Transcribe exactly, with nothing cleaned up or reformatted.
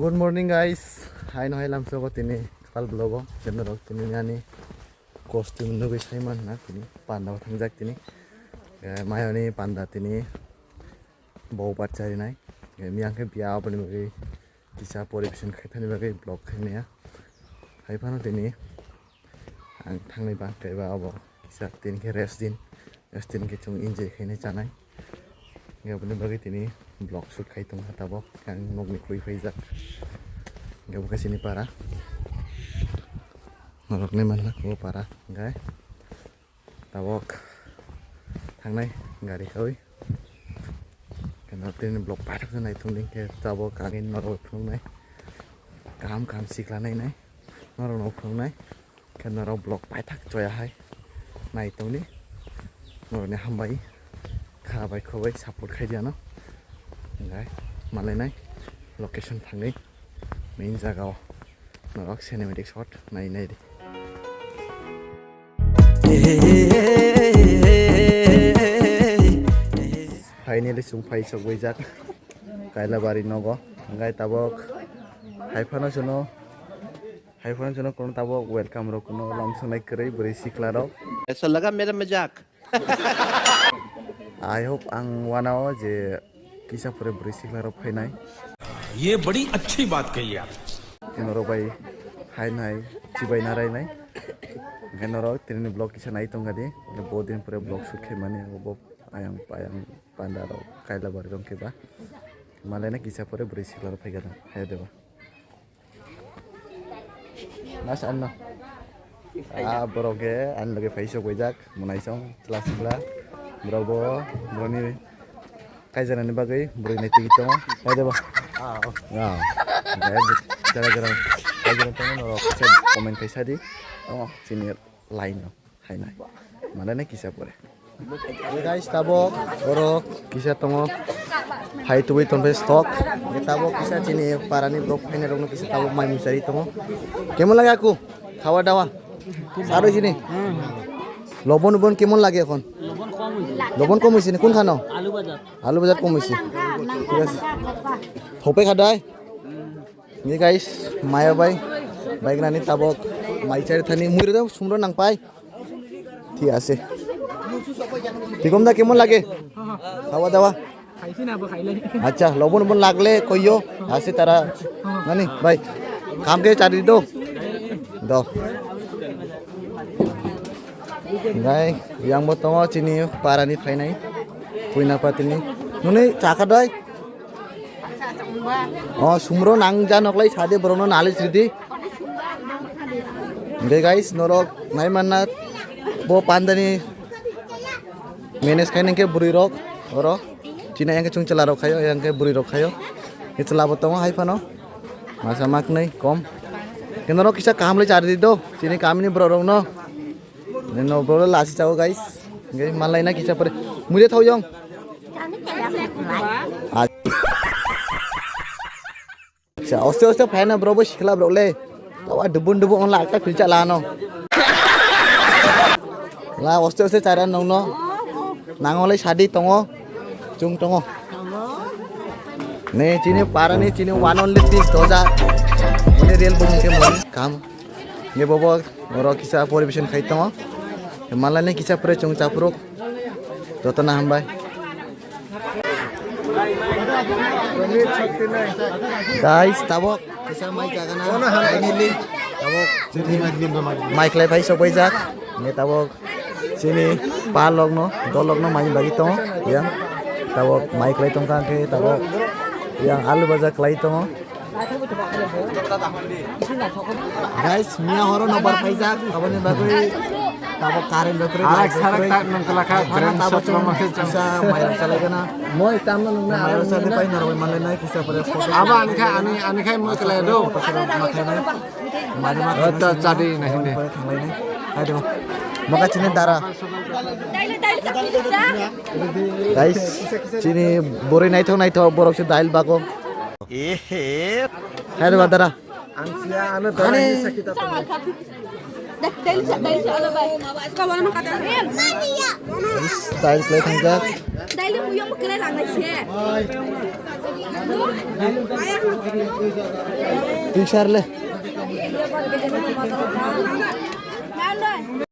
Good morning, guys. Haino hai lamsogo tini kwtal vlogo. Channel rok tini ani costume nugwi saiman na tini panda o thangjak tini. Eh, mayoni panda tini bau bat charinai. Eh, miyang khe biya aboni bagwi kisa poribeson khaithani bagwi vlog khaimaya. Hai phano tini ang thangnai ba kaiba abo kisa tini khe rest din. Rest din khe chwng enjoy khainai chanai. Hingkhe aboni bagwi tini vlog shoot khai tongkha tabok. Ang nokni khui phaijak. Hingkhe bo khe chini para. Norokni manlak bo para. Hingkhe tabok thangnai gari kawi. Khe norok tini vlog paithak khe nai tongdi hingkhe tabok ang norok phunuknai. Kaham kaham sikla nainai. Norokno phunuknai. Khe norok vlog paithak choya hai nai tongdi. Norokni hambai kha bai kho bai support khai di ano. Hingkhe malainai location thangwi main jaga o norok cinematic shot nai nai di. Finally chwng phai sok bai jak Kailabari nogo. Hingkhe tabok hai phano chwngno Hai phano chwngno kono tabok welcome rok kono lamsongnai kwrwi bwrwi sikla rok. ऐसा लगा मेरा मजाक। I hope ang wanao je kisa pore bwrwi sikla rok phainai. ये बड़ी अच्छी बात कही आप। Norok bai hai nai chibai na rainai. Hingkhe norok tini vlog kisa nai tongkha di. Bo din pore vlog shoot khaimani bo ayang ayang panda rok kaila bari rok khe ba. Malaina kisa pore bwrwi sikla rok phaikha hai deba. Mas ano? Ah, borok khe ani loge phai sok bai jak, mwnaisong, chwla sikla. Borok bo, borokni kaijanani bagwi, borok nai twi tongo. Hai de ba? Ah, oh. Ah. Jara, jara, kaijana tongo, norok kisa comment khai sadi. Oh, chini line no. Hai nai. Mana ne kisa pore. Hey guys, tabok oro kisa tongo. Hai tubui tongpe stock. Tabok kisa chini parani borok phainai rokno kisa tabok mai muchari tongo. Kemon lage aku? Khawa dawa. Saro chini. Lobon bon kemon lage ekhon? Lobon kom hoise ni kun khano? Alu bajar. Alu bajar kom hoise. Thik ase. Thope khadai. Ni guys, maya bai, bai nani tabok, mai chari thani, mui rida sumro nang pai. Thik ase. Tikom da kemon lage? Khawa dawa? Acha, lobon bon lagle koyo, ase tara. Nani, bai. Kam ke chari do. Do. Gai, yang bo tongo chini parani phainai. Puina patini. Nuni chakha doi? O sumro nang ja noklai sade borokno nali sidi. Hingke guys, norok nai manna bo pandani manage khainai khe bwrwi rok oro chini yang khe chwng chwla rok khaio, yang khe bwrwi rok khaio. Khe chwla bo tongo hai phano masa maknai kom. Khe norok kisa kaham lai chari di do chini kamini borok rokno. Nino bro lasi chao guys. Guys malai na kisa pore. Mui de thau jong. Acha oste oste phaina bro bo sikla bro le. Tawa dubun dubun on la akta philcha la no. La oste oste chara nong no. Nang olai sadi tongo. Chung tongo. Ne chini para ni chini one only piece doja. Mone real bumung ke mon kam. Nge bobo oro kisa poribeson khai tongo. Malani kisa pore chung chapruk. Joto na hambai. Guys, tabok kisa mai jagana. Finally, tabok mai khlai phai sok bai jak. Nge tabok Chini pa logno, dol logno mai bagwi tongo, yang tabok mai kwlai tongkha, hwnkhe tabok yang alu baja kwlai tongo. Guys, miya horo nokbar paijak, aboni bagwi tabok current rok kwrwi, light rok kwrwi. Arak sarak tak nang kwlakha, tabok brand shop lama khe chang. Kisa mairang chalai gana. Moi tamo nang na mairang arak chalai nang pai na. Norok manlai nai kisa pore photo. Aba ani kha, ani, ani khai moi kwlai do. Photo sora ma khlai nai. Mari ma. Ata chadi na hindi. Hai do. Maka chini dara. Guys, chini bori naithok naithok borok se dail bago. Ehe. Hai do dara. Ang sia ano dara ani sakita. Daily sa, daily sa, ano ba? Kawan ang kata. Style play thangjak. Daily mo yung magkilala lang na siya. Picture le.